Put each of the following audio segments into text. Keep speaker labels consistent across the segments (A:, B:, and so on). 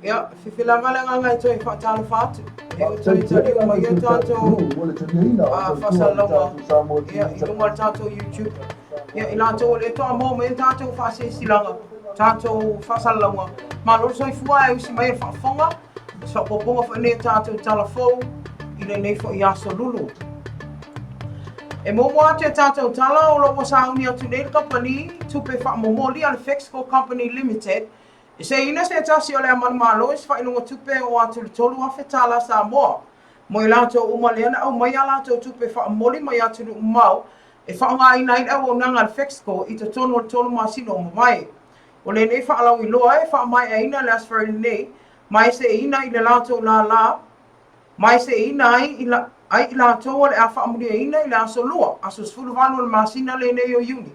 A: Ia, fifi lava le agaga e toe faatalofa atu. E o toe tali uma ia tatou faasalalauga ia, i luga o le tatou YouTube. Ia, i latou o lea toa maua mai tatou faasilasilaga, tatou faasalalauga. Malo le soifua e usi mai e le faafofoga. O se faaopoopoga foi lenei o tatou tala fou i lenei foi aso Lulu. E muamua atu e tatou tala o lo o ua sauni atu nei le kamupani tupe faamomoli a le Fexco Company Limited e seiina se tasi o le a manumalo i se faailoga tupe e oo atu i le $3,000 Samoa mo i latou uma lea na aumai a latou tupe faamomoli mai atunuu mamao e faaaogaina ai le auaunaga a le Fexco i totonu o le 3 masina ua mavae. O lenei faalauiloa e faamaeaina le Aso Faraile nei ma e seiina i le latou lālā ma e seiina ai i, ai i latou o le a faamuliaina i le aso Lua, aso 18 o le masina lenei o Iuni.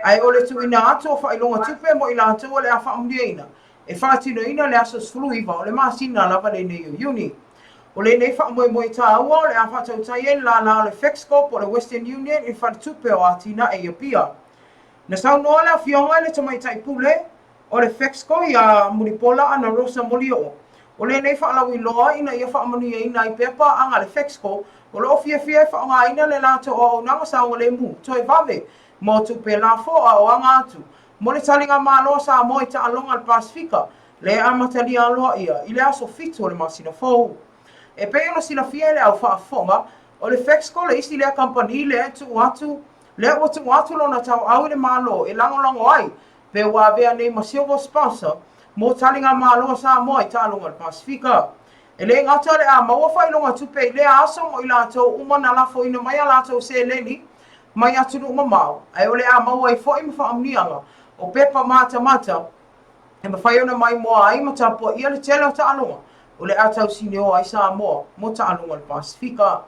A: Ae o le tuuina atu o faailoga tupe mo i latou o le a faamuliaina e faatinoina le aso 19 o le masina lava lenei o Iuni. O lenei faamoemoe tāua o le a faatautai ai le lālā o le Fexco po o le Western Union i le Faletupe o Atinae i Apia. Na saunoa le Afioga i le Tamaitai Pule o le Fexco iā Mulipola Anarosa Molioo, o lenei faalauiloa ina ia faamanuiaina ai pea paaga a le Fexco o lo o fiafia e faaaogaina le latou auaunaga saogalemu toe vave mo tupe lafo a o aga atu mo le taligamalo a Samoa i taaloga a le Pasefika lea e amatalia aloaia i le aso 7 o le masina fou. E pei ona silafia e le au faafofoga, o le Fexco le isi lea kamupani lea e tuu atu lea ua tuu atu lona tauau i le Malo e lagolago ai pe ua avea nei ma Silver Sponsor mo taligamalo a Samoa i taaloga o le Pasefika. E le gata o le a maua faailoga tupe i lea aso mo i latou uma na lafoina mai a latou seleni mai atunuu mamao, ae o le a maua ai foi ma faamanuiaga o pepa matamata e mafai ona maimoa ai ma tapuaia le tele o taaloga o le a tausineoa ai Samoa mo taaloga o le Pasefika.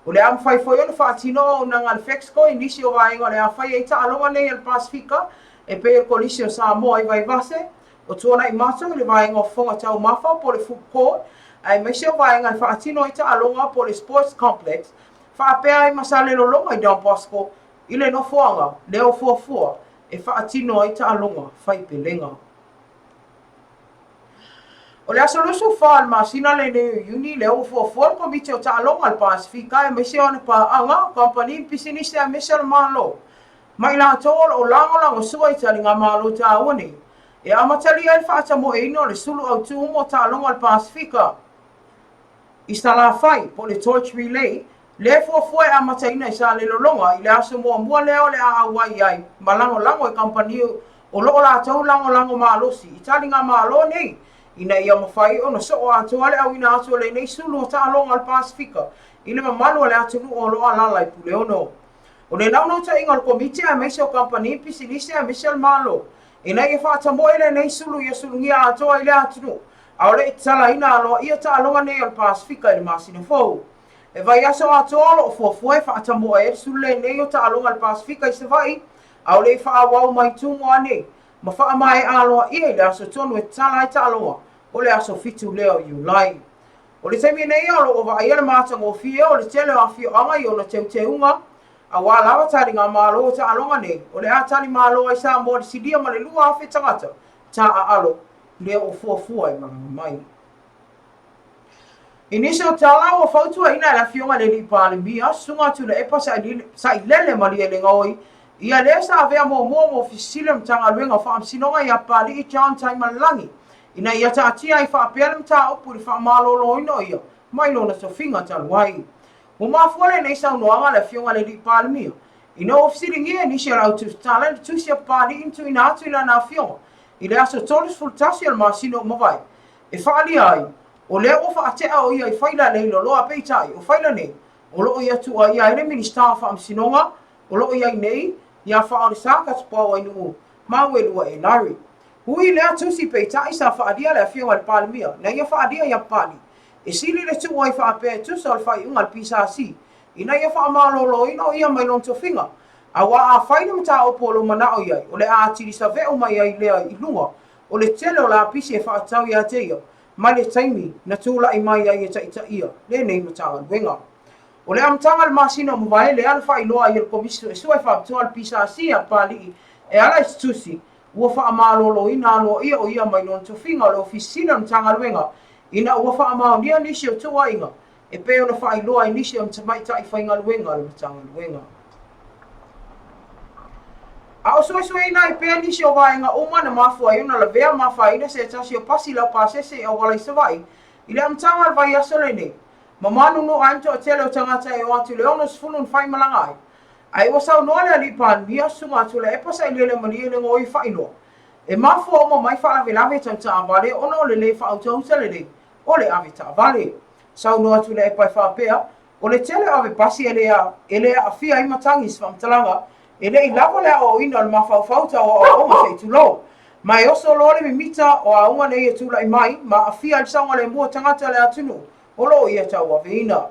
A: O le a mafai foi ona faatino auaunaga a le Fexco i nisi o vaega o le a fai ai taaloga nei a le Pasefika e pei o le Kolisi o Samoa i Vaivase, o Tuanaimato i le vaega o Fofoga Taumafa po o le Food Court, aemaise o vaega e faatino ai taaloga po o le Sports Complex, faapea ai ma Salelologa i Don Bosco i le nofoaga lea o fuafua e faatino ai taaloga fai pelega. O le aso 24 o le masina lenei o Iuni, lea ua fuafua le Komiti o Taaloga a le Pasefika aemaise o ana paaga, kamupani ma pisinisi aemaise o le Malo, ma i latou o lo o lagolagosua i taligamalo taua nei, e amatalia ai le faatamoeina o le sulu autu mo taaloga a le Pasefika. I Salafai, po o le Torch Relay, lea e fuafua e amataina i Salelologa i le aso muamua lea o le a auai ai ma lagolago e kamupani o lo o latou lagolago malosi i taligamalo nei ina ia mafai ona soo atoa le auina atu o lenei sulu o taaloga o le Pasefika i le mamalu o le atunuu o lo o alaala i Puleono. O le naunautaiga o le Komiti aemaise o kamupani pisinisi aemaise o le Malo ina ia faatamoe lenei sulu ia sulugia atoa i le atunuu a o le i tatalaina aloaia taaloga nei o le Pasefika i le masina fou. E vaiaso atoa o lo o fuafua e faatamoe ai le sulu lenei o taaloga a le Pasefika i Savaii, a o le i faaauau mai Tumua nei, ma faamaea aloaia i le aso tonu e tatala ai taaloga o le aso 7 lea o Iulai. O le taimi nei o lo o vaaia le matagofie o le tele o afioaga i ona teuteuga, aua lava taligamalo o taaloga nei, o le a talimalo ai Samoa i le silia ma le 2,000 tagata taaalo lea ua fuafua e malaga mai. I nisi o tala ua fautuaina e le Afioga i le Alii Palemia, Susuga Tuilaepa Sailele Malielegaoi, Ia lea sa avea muamua ma Ofisa Sili o le Matagaluega o Faamasinoga ia Papalii John Taimalelagi ina ia taatia ai faapea le mataupu i le faamaloloina o ia mai lona tofiga talu ai. Ua mafua lenei saunoaga a le Afioga i le Alii Palemia ina ua fesiligia e nisi o le au tusitala i le tusi a Papalii na tuuina atu i lana afioga i le aso 31 o le masina ua mavae e faaalia ai o lea ua faatea o ia i faila a leiloloa peitai o faila nei o lo o ia tuuaia ai le Minisita o Faamasinoga o lo o i ai nei ia Faaolesa Katupao Ainuu Mauelua Enari. Ui lea tusi peitai sa faaalia le afioga i le Palemia na ia faaalia ia Papalii e sili le tuu ai faapea e tusa o le faaiuga a le PSC ina ia faamaloloina o ia mai lona tofiga aua a fai le mataupu o lo o manao i ai o le a atili save'u mai ai lea i luga o le tele o lapisi e faatatau ia te ia mai le taimi na tulai mai ai e taitaia lenei Matagaluega. O le amataga o le masina o mavae lea na faailoa ai e le Komisi Suesue Faapitoa a le PSC a Papalii e ala i se tusi ua faamaloloina aloaia o ia mai lona tofiga o le Ofisa Sili o le Matagaluega ina ua faamaonia nisi o tuuaiga e pei ona faailoa i nisi o tamaitai faigaluega a le Matagaluega. A o suesueina ai pea nisi o vaega uma na mafua ai ona lavea ma afaina se tasi o pasi laupasese i auala i Savaii i le amataga o le vaiaso lenei, ma manunu ai le toatele o tagata e oo atu i le 60 na faimalaga ai. Ae ua saunoa le Alii Palemia, Susuga Tuilaepa Sailele Malielegaoi faailoa, e mafua uma mai faalavelave tau taavale ona o le lē faautauta lelei o le ave taavale. Saunoa Tuilaepa e faapea, o le tele o ave pasi e le aafia ai matagi i se faamatalaga, e le i lava le aoaoina o le mafaufau tau aoaoga se i tulou. Ma e oso loa le mimita o auga nei e tulai mai ma aafia ai le saogalemu o tagata o le atunuu o lo o ia tauaveina.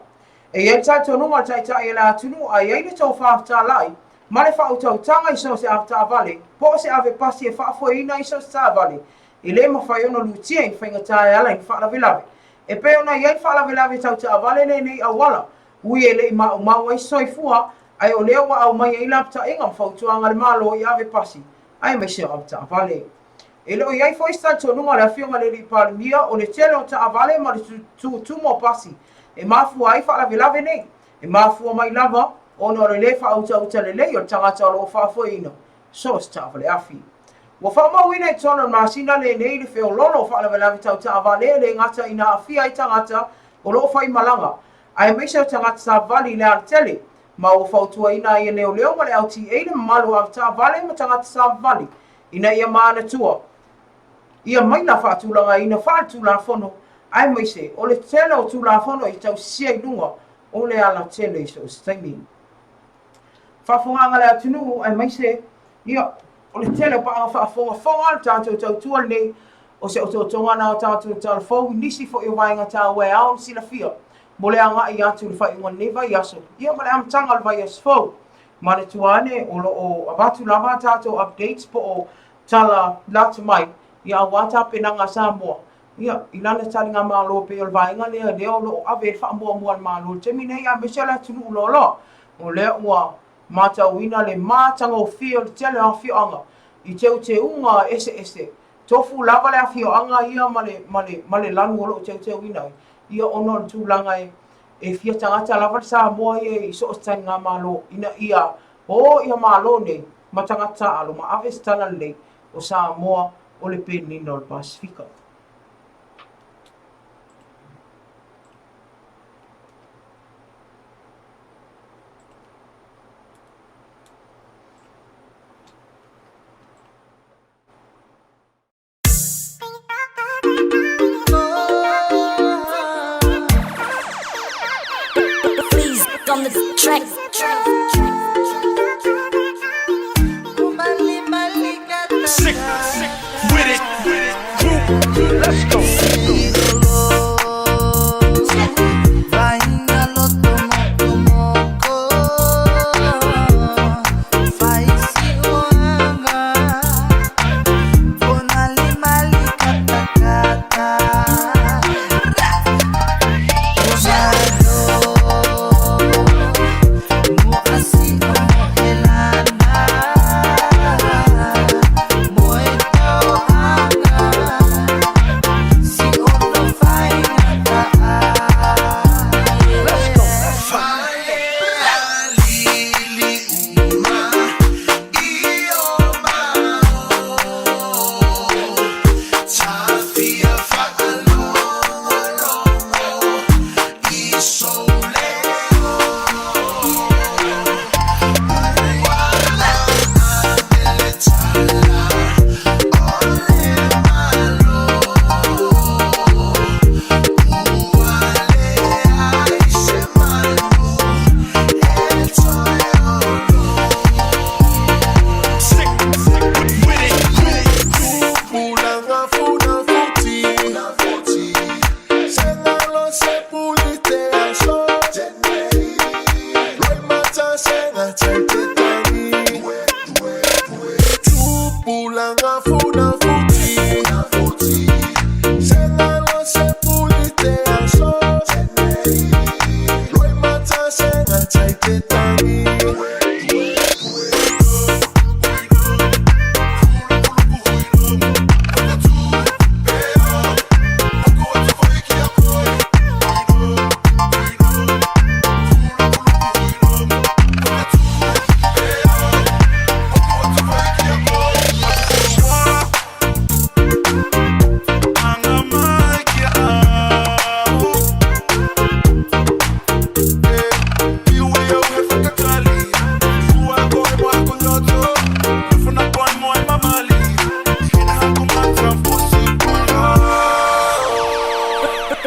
A: E i ai le talitonuga o le Taitai o le atunuu a i ai le tofa fetalai ma le faautautaga i so o se avetaavale po o se avepasi e faafoeina i so o se taavale e le mafai ona lutia i ni faigata e ala i ni faalavelave e pei ona i ai le faalavelave tau taavale lenei auala ui e le i maumau ai se soifua ae o lea ua aumai ai lapataiga ma fautuaga a le Malo i avepasi aemaise o avetaavale. E le o i ai foi se talitonuga a le Afioga i le Alii Palemia o le tele o taavale ma le tutumu o pasi e mafua ai faalavelave nei. E mafua mai lava ona o le lē faautauta lelei o le tagata o lo o faafoeina so o se taavale afi. Ua faamauina i totonu o le masina lenei le feoloolo o faalavelave tau taavale e le gata ina aafia ai tagata o lo o faimalaga, aemaise o tagata savavali i le alatele, ma ua fautuaina ai e leoleo ma le LTA le mamalu o avetaavale ma tagata savavali ina ia manatua ia maila faatulagaina faaletulafono aemaise o le tele o Tulafono i tausisia i luga o le alatele i so o se taimi. Faafofogaaga a le atunuu aemaise ia o le tele o paaga faafogafoga o le tatou tautua lenei o se otootoga na o tatou tala fou i nisi foi o vaega taua e ao ona silafia mo le agai atu i le faaiuga o lenei vaiaso ia ma le amataga o le vaiaso fou. Manatua ane o lo o avatu lava a tatou updates po o tala lata mai ia aua tapenaga a Samoa ia i lana taligamalo pei o le vaega lea lea o lo o ave ai le faamuamua a le Malo i le taimi nei aemaise o le atunuu loaloa o lea ua matauina le matagofie o le tele o afioaga i teuteuga eseese tofu lava le afioaga ia ma le ma le ma le lanu o lo o teuteuina ai ia ona o le tulaga e E fia tagata lava le Samoa ia i so o se taligamalo ina ia o ia Malo nei ma tagata taaalo ma ave se tala lelei o Samoa o le penina o le Pasefika.
B: Sick with it. Crew, let's go.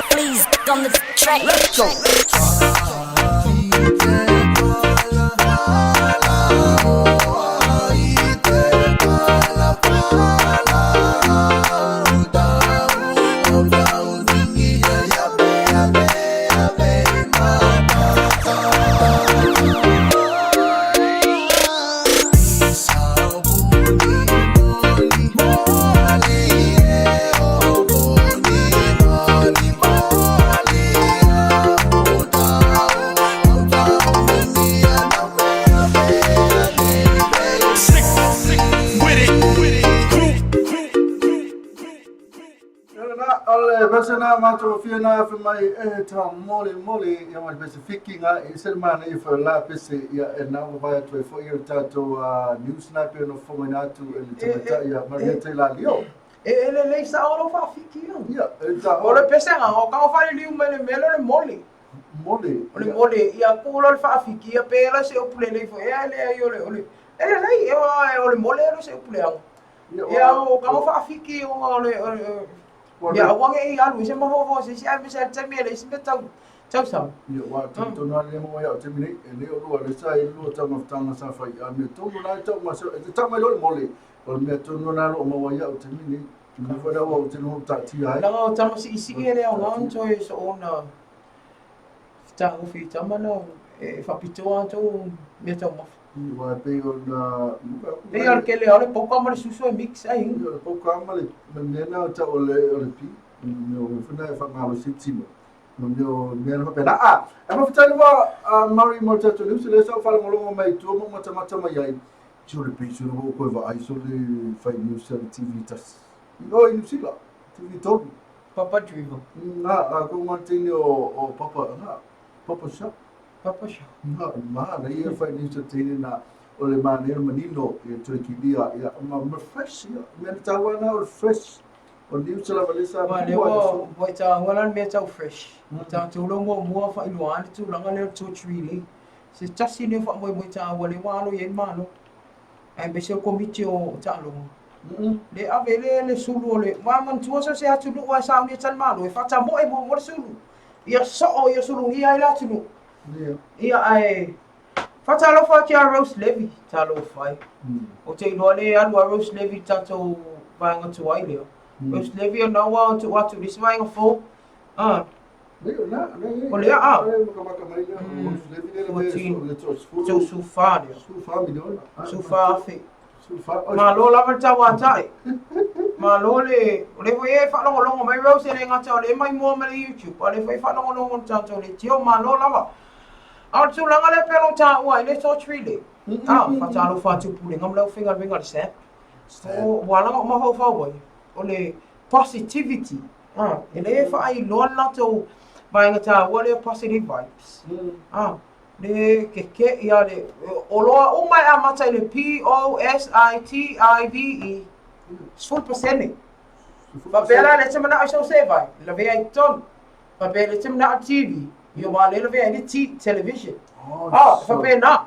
C: Please on the track. Let's go.
B: Sick, sick with it, with it. Crew, crew, crew, crew, crew.
D: Na o le pese na matou fia na fe mai e ta mole mole ia ma pese fiki nga e se mana i fa la pese ia e na wa vai atu e fo ia tatou news na pe no fo mai atu e le tamata ia ma le te la lio.
A: E lelei sao lou faafiki ia.
D: Ia e ta
A: O le pesega, o ka o liu mai le mea lea o le mole.
D: Mole.
A: O le mole, ia kū loa le faafiki ia pe ela se upu lelei foi. Ea leai o le, o le, e lelei, e o le mole elo se upu leaga. Ia o ka o faafiki o o le, o le, ia aua ne i alu i se mafaufau o se isi ae aemaise lava le taimi e leai se mea tau, tausaga.
D: Ia wa tu tonu ale mo ia o te mini e le o lua le sa i lua tau mafutanga sa fai a mea tonu na e tau ma e te tau mai lo le mole o le mea tonu na lo maua ia o te mini me fo da o te no ta ti ai.
A: Leaga o tama siisii e le aoga ona toe soona fetagofi i tama na e faapitoa atu mea taumafa.
D: Ia wa pei o na
A: Pei o le kele o le poka ma le susu e mix ai.
D: Ia o le poka ma le mea na tau o le o le pi mea o fana e whangalo si tino. Ma mea o mea na whapena. A, e mawhitai lava a Mari mo tatou news, le sa o whalongolongo mai tua mo matamata mai ai. Si o le pi so le koe wa ai so le fai news le TV tasi. I o i New Zealand, TV tolu.
A: Papa Driver.
D: Ngā, a ko ngā teine o Papa, ngā, Papa Shop.
A: Papa Shop.
D: Ngā, mā, na ia fai news le teine na o le māne o manino i toe kilia, ia, ma, ma fresh, ia, mea na tāua na o le fresh. O news lava le sa
A: Aua lea ua ua e taua la le mea tau fresh. O tatou lea ua muamua faailoa le tulaga lea o le torch relay. Se tasi lea o faamoemoe taua lea ua alo i ai le Malo. Aemaise o le Komiti o Taaloga. Le ave le le sulu o le ua manatua so se atunuu ae saunia tali Malo e faatamoe muamua le sulu. Ia soo ia sulugia ai le atunuu. Ia ae faatalofa atu ia Rose Levy, talofa e. Ou te iloa le alu a Rose Levy i le tatou vaega tuai lea. Rose Levy ona ua tuu atu i le isi vaega fou. Ah. O lea a. Tou sufa lea. Sufa afe. Malo lava le tauatai. Malo le, o lea foi e faalogologo mai Rose e le gata o lea e maimoa mai le YouTube, a o lea foi e faalogologo i le tatou leitio, malo lava. A o le tulaga lea pei ona ou taua ai le torch relay, a, faatalofa atu i Pulega ma le aufaigaluega a le SAP, o, ua ala ona ou mafaufau ai, o le positivity, a, e le faailoa le latou vaega taua lea positive vibes, a, le kekeʻi a le, oloa uma e amata i le P-O-S-I-T-I-V-E, 10%. Faapea la lea e te manao i sou sevai, lavea i totonu. Faapea lea e te manao i le TV, ia aua lea e lavea ai le T, television. Ah, e faapena.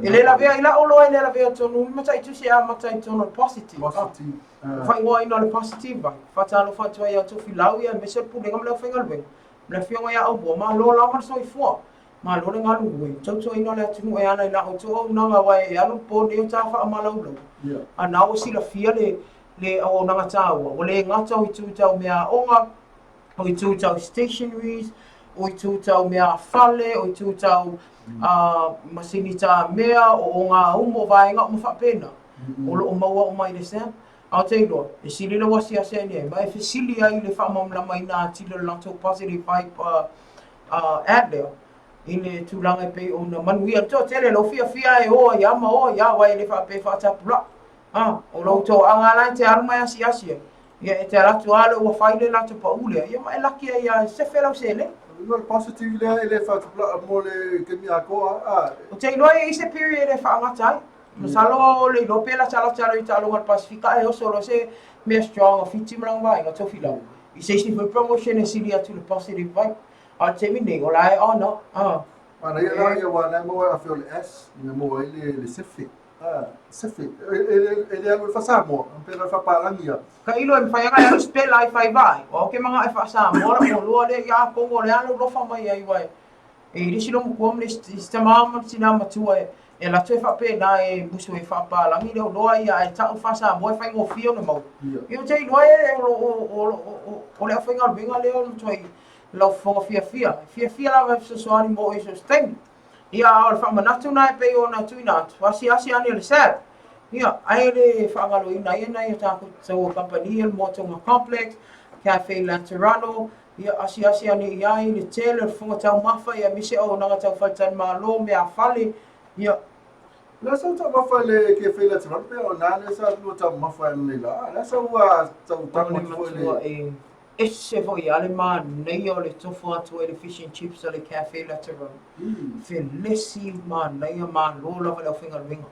A: E le lavea i lau oloa e le lavea tonu le mataitusi e amata i totonu o le positive. Faaigoaina o le positive ai. Faatalofa atu ai ia Tofilau ia aemaise o le Pulega ma le aufaigaluega. Ma le Afioga ia Aumua, malo lava le soifua, malo le galulue, tautuaina o le atunuu e ala i la outou auaunaga aua e alu le po nei o ta faamalaulau. A na ua silafia le le auaunaga taua, ua le gata o itu tau meaaoga, o itu tau stationaries, o itu tau meafale, o itu tau masini tāmea, o ngā umu, o vaega uma faapena. O lo o maua uma i le SAM. A ou te iloa, e sili lou asiasi ai nei, ma e fesili ai i le faamalamalamaina atili o le latou positive vibe ad lea, i le tulaga e pei ona manuia le toatele, lou fiafia e o ai a ma o ai a, aua e le faapea e faatapulaa. A, o lou toaga la e te alu ma e asiasi ai, ia e te alu atu lava lea ua fai le latou pau lea, ia ma e laki ai lava e sefe lau seleni.
D: O le positive lea e le faatapulaa mo le taimi atoa, a.
A: Ou te iloa e i ai se period e faagata ai. Masalo o le iloa pe latalata loa i taaloga a le Pasefika e oso loa se mea strong a Fiti ma lana vaega Tofilau i se isi foi promotion e sili atu i le positive vibe. A o le taimi nei, o la e on a.
D: Manaia la ia aua na e maua e afe o le S ina maua ai le sefe. A, sefe. E le alu e faa-Samoa, pe na faapalagi ia.
A: Tailo e mafai ona e alu spell ai fai vai. O au ke manaʻo e faa-Samoa la oloa lea ia atonu o le a lou lofa mai ai uae e i le isi lomatua ma le isi tama ma le tina matua e e alu atu e faapena e musu e faapalagi le oloa ia ae tau faa-Samoa e faigofie ona maua. Ia ou te iloa e o le aufaigaluega lea o le matuai laufofoga fiafia, e fiafia lava e fesoasoani mo oe i so o se taimi. Ia, a o le faamanatu lena e pei ona tuuina atu, asiasi ane i le SAB. Ia, ae le faagaloina ai nai o tatou taua kamupani ia le Moatonga Complex, Cafe Laterano, ia, asiasi ane i ai le tele o le fofoga taumafa, ia, aemaise auaunaga tau faletalimalo, meafale, ia.
D: Lea sa taumafa i le Cafe Laterano pe o na lea sa lua taumafa ai nei la. Lea sa ua tau tago atu foi le
A: Ese foi a le manaia o le tofo atu ai le fish and chips a le Cafe Laterano. Felesi manaia malo lava le aufaigaluega.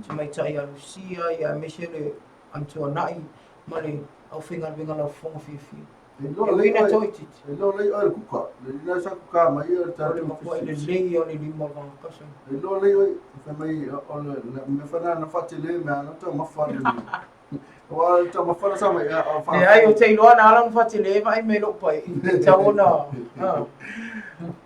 A: Tamaitai ia Lucia ia aemaise le Amtuanai ma le aufaigaluega laufofoga fiafia.
D: E ui ina toaitiiti. E iloa lelei oe le kuka. Le sa kuka mai ia le
A: tatou. O le matuai lelei ia o le lima o le vagakasa.
D: E iloa lelei oe. Fai mai o le mea fana na faatele mea na taumafa le.
A: Leai, ou te iloa na ala ona faatele vaai mai lou pai. E tatau ona...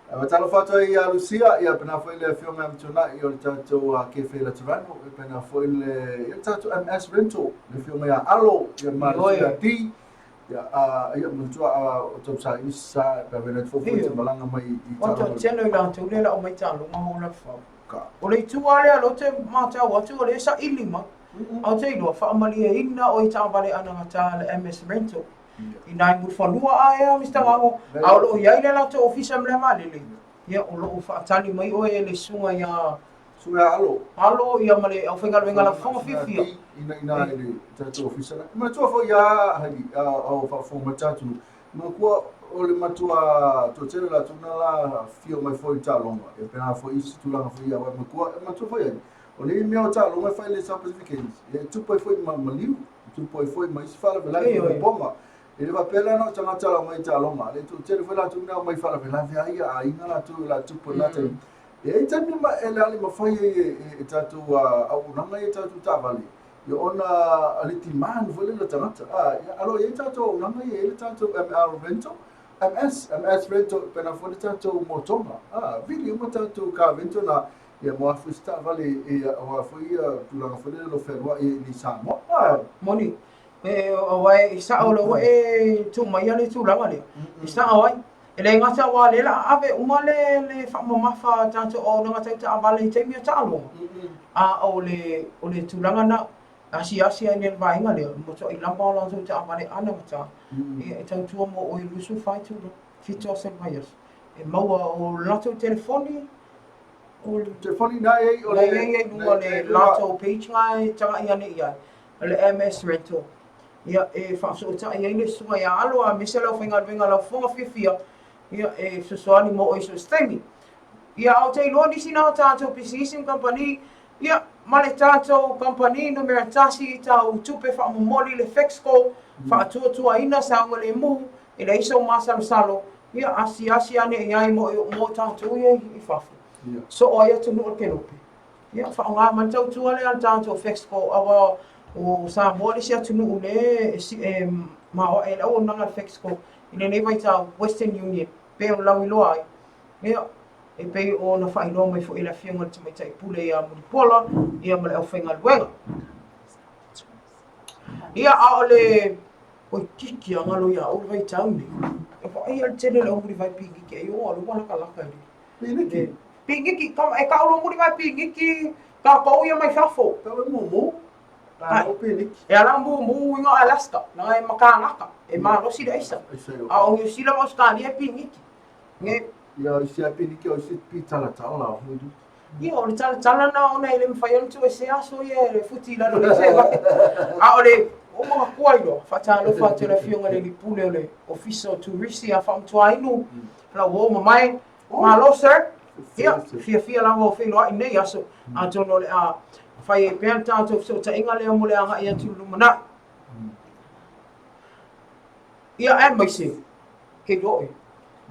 D: Ae talofa atu ai ia Lucia, ia pena foi le afioga ia Matuanai o le tatou Kefe Laterano, ia pena foi le ia tatou MS Rental, le afioga ia Alo, ia ma le D, ia a ia matua o tau sa i sa pe vena fo fo te malanga mai i
A: ta. O tele i latou le lau mai taaloga ho la fau. O le itu lava lea o lea ou te matau atu o lea e saili mai. Ae ou te iloa, faamalieina oe i taavale anagata a le MS Rental. I nai Mulifanua a ea Mister Gago, a o lo o i ai le latou ofisa ma le vaalele, ia o lo o faatali mai oe e le susuga ia
D: Susuga ia Alo.
A: Alo ia ma le aufaigaluega lafoga fiafia.
D: Ina ina i le tatou ofisa la. Manatua foi ia Heidi, o faafofoga mai tatou Manatua o le matua toatele latou na la afifio mai foi i taaloga, e pena foi isi tulaga foi ia matua, matua foi ai. O nei mea o taaloga e fai le South Pacific Games, e tupu ai foi ma maliu, e tupu ai foi ma isi faalavelave ma poma. E le faapea la na o tagata la mai taaloga, le toatele foi latou na omai faalavelave ai ia aiga latou la tupu i lena taimi. E i ai taimi ma e le ale mafai ai e tatou auaunaga ia tatou taavale, ia ona le demand foi lele o tagata. A lo o i ai tatou auaunaga ia, e i ai le tatou ML rental, MS, MS rental, pena foi le tatou motoga. Vili uma tatou car rental na, ia mo a foi se taavale e aua foi ia tulaga foi lele o lo fealuai ai i Samoa.
A: Moni, aua e sao lea ua e tuu maia le tulaga lea, e sao ai. E le gata aua o lea o le a ave uma le faamamafa a tatou auaunaga tau taavale i taimi o taaloga, a o le tulaga lena, asiasi ai i le vaega lea, e matuai lava o latou taavale anavata e tautua mo oe 24 itula, 7 aso o le vaiaso. E maua o latou telefoni,
D: o le telefoni na e i ai
A: o le i ai i luga o le latou page na e tagai ane i ai, o le MS Rental. Ia, e faafesootai ai le susuga ia Alo aemaise le aufaigaluega laufofoga fiafia, ia, e fesoasoani mo oe i so o se taimi. Ia, a ou te iloa nisi na o tatou pisinisi ma kamupani, ia, ma le tatou kamupani numera tasi i tāu tupe faamomoli le Fexco, faatuatuaina saogalemu, e leai sou masalosalo, ia, asiasi ane i ai mo, mo tatou ia i fafo. Soo ai atunuu o le Kelope. Ia, faaaoga mai le tautua lea a le tatou Fexco aua o Samoa le isi atunuu lea e maoae ai le auaunaga a le Fexco i lenei vaitau, Western Union, pei ona lauiloa ai. Ia, e pei ona faailoa mai foi e le Afioga i le Tamaitai Pule ia Mulipola, ia ma le aufaigaluega. Ia, a o le Toeitiiti a galo ia au le vaitau nei. E vaai a le tele o le au mulivae pigiki ai o alu ua lakalaka i le
D: Pigiki?
A: Pigiki, e tau lo mulivae pigiki tatou ia mai fafo.
D: Tau e momo. A o peniki.
A: E ala mumu uiga o Alaska, leaga e makagaka, e malosi le aisa. A o Niu Sila ma Ausetalia e piniki. Nge.
D: Ia, o isi a piniki, o isi pi talatala la foi du.
A: Ia, o le talatala na ona e le mafai ona tuuesea aso ia e le futi i lalo le aisa e vae. A o le ua manatua ai loa, faatalofa atu i le Afioga i le Alii Pule o le Ofisa o Turisi ia Faamatuainu, lau uo mamae, Malo sir. Ia, fiafia lava o feiloai i nei aso. Atonu o le a fai ai pea le tatou fesootaiga lea mo le agai atu i le lumanai. Ia, aemaise, kei oe,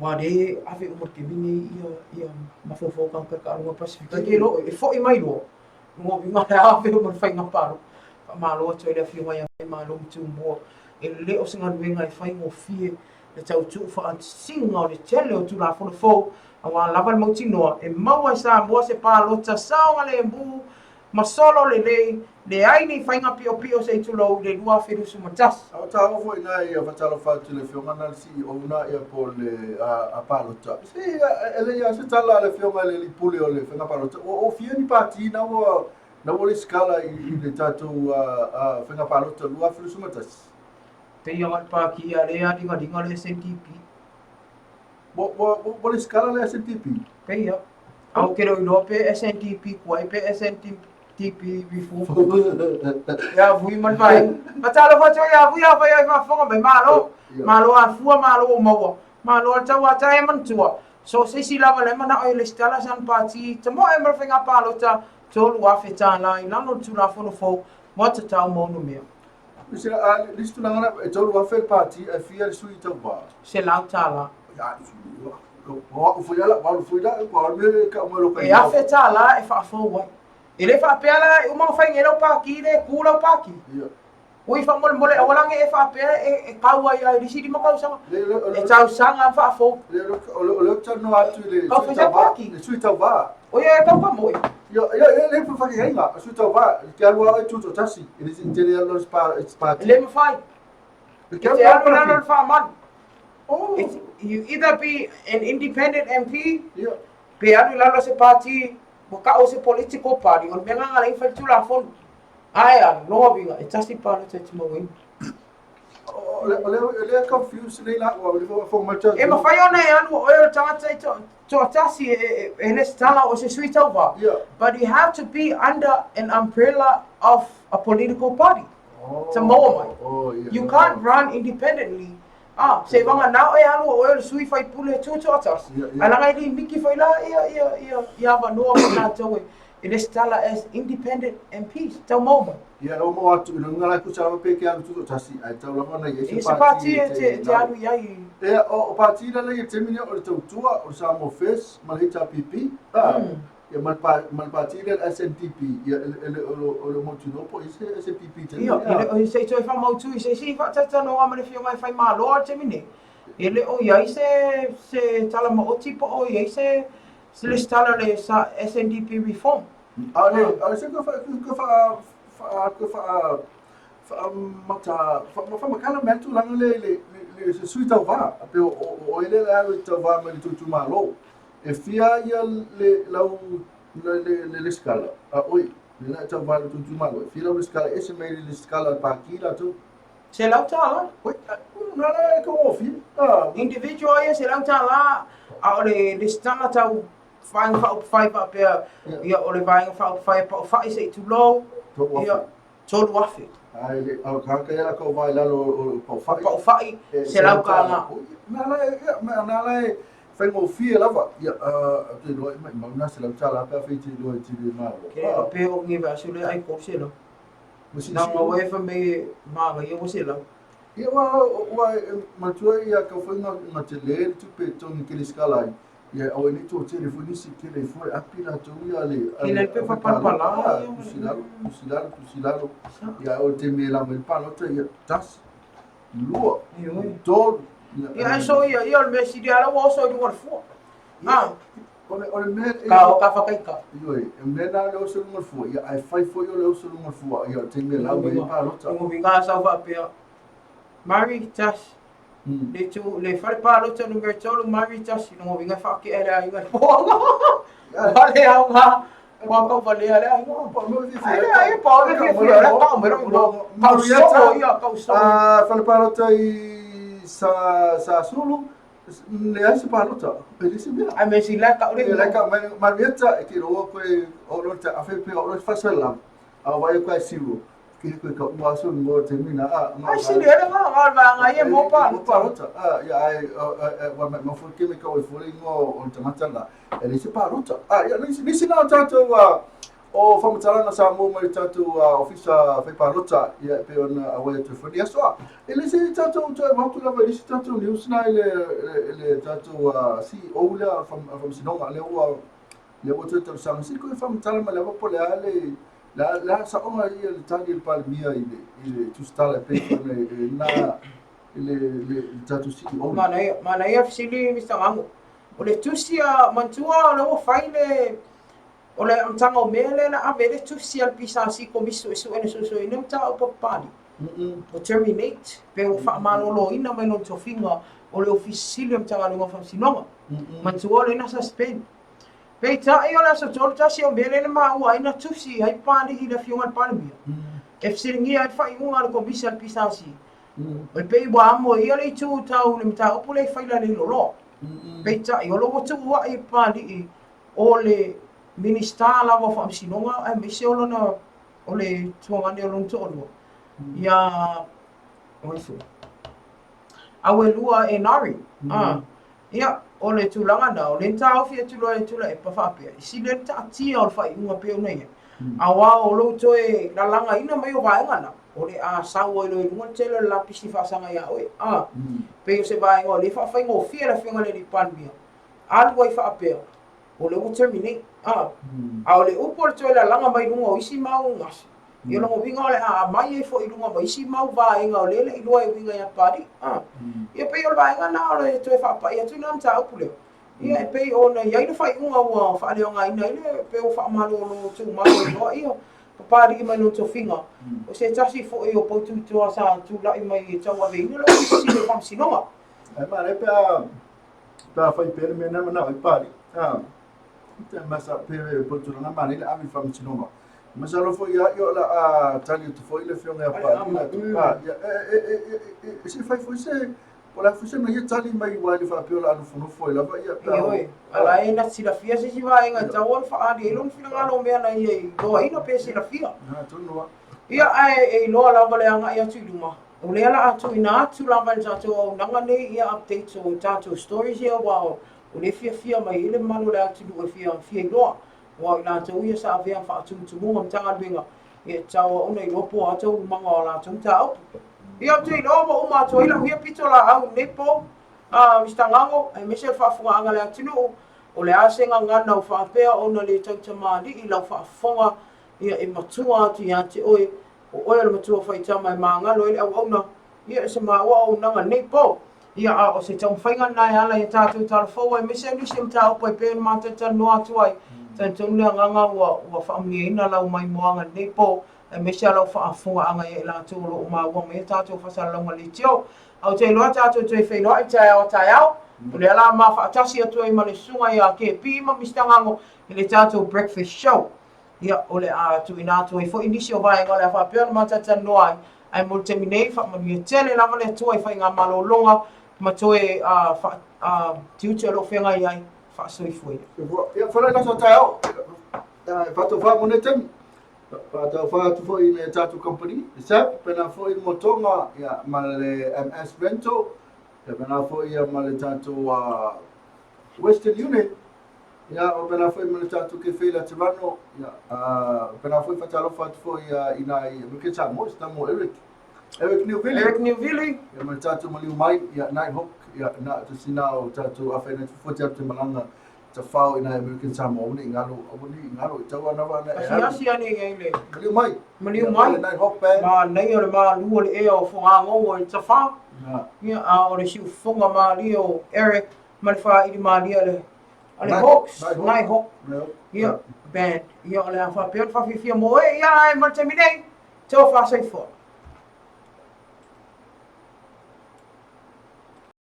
A: ua le ave uma i le taimi nei ia, ia mafaufau o tagata i le taaloga Pasefika. Kei oe, e foi mai loa, lona uiga o le a ave uma i le faiga palota. Faamalo atu ai i le Afioga ia Faimalo Tumua, e le o se galuega e faigofie le tautuu faasisiga o le tele o Tulafono fou, aua lava le mautinoa e maua e Samoa se palota saogalemu ma solo lelei, leai ni faiga piopio se i tulou i le 2021.
D: A o taua foi ina ia fatalofa atu i le Afioga na le CEO na ia po o le a palota. Se e le ia se tala a le Afioga i le Alii Pule o le Faiga Palota. Ua ofia ni pati na ua na ua lesitala i le tatou Faiga Palota 2021.
A: Pei a le pāki a le āligaliga le SNDP.
D: Ua lesitala le SNDP?
A: Pei a. A ou te le o iloa pe SNDP tuai pe SNDP reform. Ia Vui ma le vaega. Faatalofa atu ai ia Vui afai o e faafofoga mai. Malo. Malo afua, malo ua maua. Malo a le tauata e manatua. So o se isi lava la e manao e lesitala sana pāti tamoe ma le faiga palota $3,000 i lalo o le Tulafono fou mo tatau ma ono mea.
D: Le isi tulaga lena, e 3,000 le pati ae fia le sui tauva?
A: $100.
D: O au foi ala, alu foi la, ua alu mea ka mai
A: loka. E $1,000 e faafou ai. E le faapea la e uma ona fai nei lau pati le tu lau pati.
D: Ia.
A: Ui faamolemole aua la ne i e faapea e tau ai i le isi 5 tausaga. E tausaga faafou.
D: O lea ou te talanoa atu i le sui tauva. Le sui tauva.
A: O ia e tau pamoe.
D: Ia, ia, ia, le whakaheinga, a sui tauva, ke alu au e tutoatasi, e le te le alu le pāti.
A: E le mafai. E te alu i lalo o le faamalu.
D: Oh.
A: You either be an independent MP,
D: yeah.
A: pe alu i lalo o se pāti, ua ta'u o se political party, o le mea lena na ala ai ona fai le Tulafono. Ae a, lona uiga, e tasi le palota e te mauaina.
D: O lea confuse nei la ua le faafofoga mai le
A: E mafai ona e alu o oe o le tagata e toatasi e lesitala o se sui tauva. But you have to be under an umbrella of a political party. Ta maua mai. You can't run independently. Ah, se vagana oe alu o oe o le sui faipule tu toatasi. Ae leaga e limiki foi la ia ia ia ia avanoa mo tatou e e lesitala as independent MPs. Tau maua mai.
D: Ia, ua maua atu, i luga la kusa lava pe ke alu tutoatasi, ae tau lava ona i ai
A: se pati e te alu i ai.
D: Ia, o pati la lea i le taimi lea o le Tautua, o le Samoa First ma le HRPP, a, ia ma le pati lea le SNDP, ia e le o le mautinoa po o i ai se SNDP i le taimi
A: lea. Ia, e le o se i toe faamautu i se isi faatalatalanoaga ma le Afioga e Faimalo i le taimi nei, e le o i ai se tala maoti po o i ai se lesitala o le SNDP Reform.
D: A le, a se ka fa fa ka fa faamata faamakala mai le tulaga lea i le le se sui tauva a pe o o oe lea le alu i tauva mai le tou itumalo e fia ia le lau le le lesitala a oi le la tauva i le tou itumalo e fia lau lesitala e ese mai le lesitala a le pāti latou
A: $100.
D: Oi, na la e taugofie.
A: Individual ia $100 a o le lesitala tau Vaega Faaupufai faapea, ia, o le Vaega Faaupufai e paufai se i tulou, ia, $3,000.
D: Ai le au ka ka la ka vai lalo o paufai.
A: Paufai, $100.
D: Na la ia na la e faigofie lava. Ia a te loa mai mau na $100 pe a fai te loa te le malo.
A: Ke pe o ngi va sule ai ko se la. Na nga we fa me ma ga ia se la.
D: Ia ua ua matua ia ka foi nga te le tupe tongi ke le skala ai. Ia aua nei toatele foi nisi tele foi api latou ia le
A: ale le pepa palapala
D: ia tusi lalo tusi lalo tusi lalo ia o le taimi e lava ai le palota ia tasi lua tolu
A: ia ai so ia ia o le mea sili ala ua oso i luga o le fua
D: ah o le mea
A: ka o ka whakaika
D: ioe e mea na le oso i luga o le fua ia ae fai foi o le oso i luga o le fua ia o le taimi e lava ai le palota
A: Luga winga sau faapea Mari tasi Le tu, le fale palota numera tolu, Mari tasi, lona uiga e faakea e le aiga i le poaga. Ua le aoga. Ua tau valea le aiga. Ai le ai pa o le fiafia le tau mai lou Tau soo ia, tau soo.
D: Fale palota i sa sa Sulu, leai se palota. E le se mea.
A: Ai me si la tau le.
D: Le ka mai Marietta e te roa koe o lo te afe pe o lo fasala. A vai koe siru. Ke koe ka ua so ngo te mina a.
A: Ai si le le nga nga va nga ye mo pa.
D: Mo palota. A ya ai wa ma fo ke me ka o fo ngo o te matala. E le se palota. A ya nisi nisi na tatou o faamatalaga Samoa mai le tatou ofisa fai palota ia e pei ona auai atu ai foi lenei aso. A e le se tatou toe avatu lava i le isi tatou news na i le le tatou CEO lea faamasinoga lea ua lea ua toe talosaga se i toe faamatala mai lava po o le a le le a saoga ia le tali a le Palemia i le i le tusitala e pei ona e na i le le tatou CEO.
A: Manaia, manaia fesili Mister Gago. O le tusi a manatua o lea ua fai le O le amataga o mea lea na ave ai le tusi a le PSC Komisi Suesue na suesueina mataupu a Papalii, ua terminate pe ua faamaloloina mai lona tofiga o le Ofisa Sili o Matagaluega o Faamasinoga. Manatua o lea na suspend. Peitai o le aso 31 o Me lea na maua ai na tusi ai Papalii i le Afioga i le Palemia e fesiligia ai le faaiuga a le Komisi a le PSC. E pei ua amo e ia le itu tau le mataupu lea i faila le loloa. Peitai o lo ua tuuai e Papalii o le Minisita lava o Faamasinoga aemaise o lona o le tuagane o lona toalua ia o ai foi Auelua Enari. Ia, o le tulaga na, o lea na taofi atu loa e Tuilaepa faapea, e sili ai le taatia o le faaiuga pei ona i ai, aua o lou toe lalagaina mai o vaega na, o le a sau ai loa i luga le tele o le lapisi faasaga ia oe. Pei o se vaega o lea e faafaigofie le Afioga i le Alii Palemia alu ai faapea, o lea ua terminate, a, a o le upu o le toe lalaga mai luga o isi mau gasi, ia lona uiga o le a aumai ai foi i luga ma isi mau vaega o lea e le i iloa e uiga ia Papalii, a. Ia pei o le vaega lena o le toe faapai atu lena mataupu lea, ia e pei ona i ai le faaiuga ua faaleaogaina ai le, pe ua faamalolo tumau ai loa ia Papalii mai lona tofiga, o se tasi foi o poututoa sa tulai mai e tauaveina le Ofisa Sili o Faamasinoga.
D: Ae manaia pe a Pe a fai pea le mea na manao ai Papalii. A, te masa pe po tulaga manaia le ave i le faamasinoga. Masalo foi ia o le a tali atu foi le afioga ia Papalii la tu. A, ia e e e e e se fai foi se po o le a foi se mea ia tali mai aua e le faapea o le a nofonofo ai lava ia pe a
A: Ioe, a la e na silafia se isi vaega e tatau ona faaali ai lona finagalo o mea na ia iloaina pe silafia.
D: A, tonu lava.
A: Ia, ae e iloa lava le agai atu i luma. O lea la a tuuina atu lava e le tatou auaunaga nei ia updates o tatou stories ia aua o lea e fiafia mai ai le mamalu o le atunuu e fia fia iloa aua o i latou ia sa avea ma faatumutumuga o Matagaluega ia e tatau ona iloa po o a taualumaga o a latou mataupu. Ia ou te iloa ua uma atu ai lau ia pitolaau i lenei po, Mister Gago, aemaise o le faafofogaaga a le atunuu, o le a se gagana ua faapea ona le tautamalii i lau faafofoga ia e matua atu ia te oe O oe o le matua faitama e magalo ai le auauna, ia e se maua auaunaga nei po. Ia, a o se taumafaiga lena e ala i a tatou talafou aemaise ai nisi o mataupu e pei ona matou talanoa atu ai. Talitonu le agaga ua, ua faamanuiaina lau maimoaga i lenei po, aemaise a lau faafofogaaga ia i latou o lo o maua mai a tatou faasalalauga leitio. A ou te iloa tatou toe feiloai i taeao a taeao, o lea la ma faatasi atu ai ma le susuga ia KP ma Mister Gago i le tatou breakfast show. Ia, o le a tuuina atu ai foi nisi o vaega o le a faapea ona matalatalanoa ai, ae mo le taimi nei, faamanuia tele lava le Atua i faigamalologa ma toe tiute o lo o feagai ai, faasoifuaina.
D: Ia, whanau i laso taeao. Whātau whā mo nei taimi. Whātau whā atu foi i le tātou company, le SAP, pena foi mo tonga, ia, ma le MS Rental, ia, pena foi ia, ma le tātou Western Union, Ia, o pēlā foi ma le tatou kefe i Laterano, ia, o pēlā foi faatalofa atu foi i nai American Samoa, se tama o Eric. Eric Newvili.
A: Eric Newvili.
D: Ia, ma le tatou maliu mai, ia, Night Hook, ia, na, tasi na o tatou afa ina tufua te atu te malanga ta whao i nai American Samoa, aua ne i ngalo, aua ne i ngalo, i tau ana wana e alu.
A: Asiasi ane i ai le.
D: Maliu mai.
A: Maliu mai.
D: Ia, Night Hawk Band.
A: Manaia o le malu o le ea o Fogagogo i Tafao. Ia, a o le siufofoga malie o Eric ma le faaili malie a le a le Hawks, Night Hawk, ia, band, ia, o le a faapea ona faafiafia mo e, ia, ae ma le taimi nei, tofa soifua.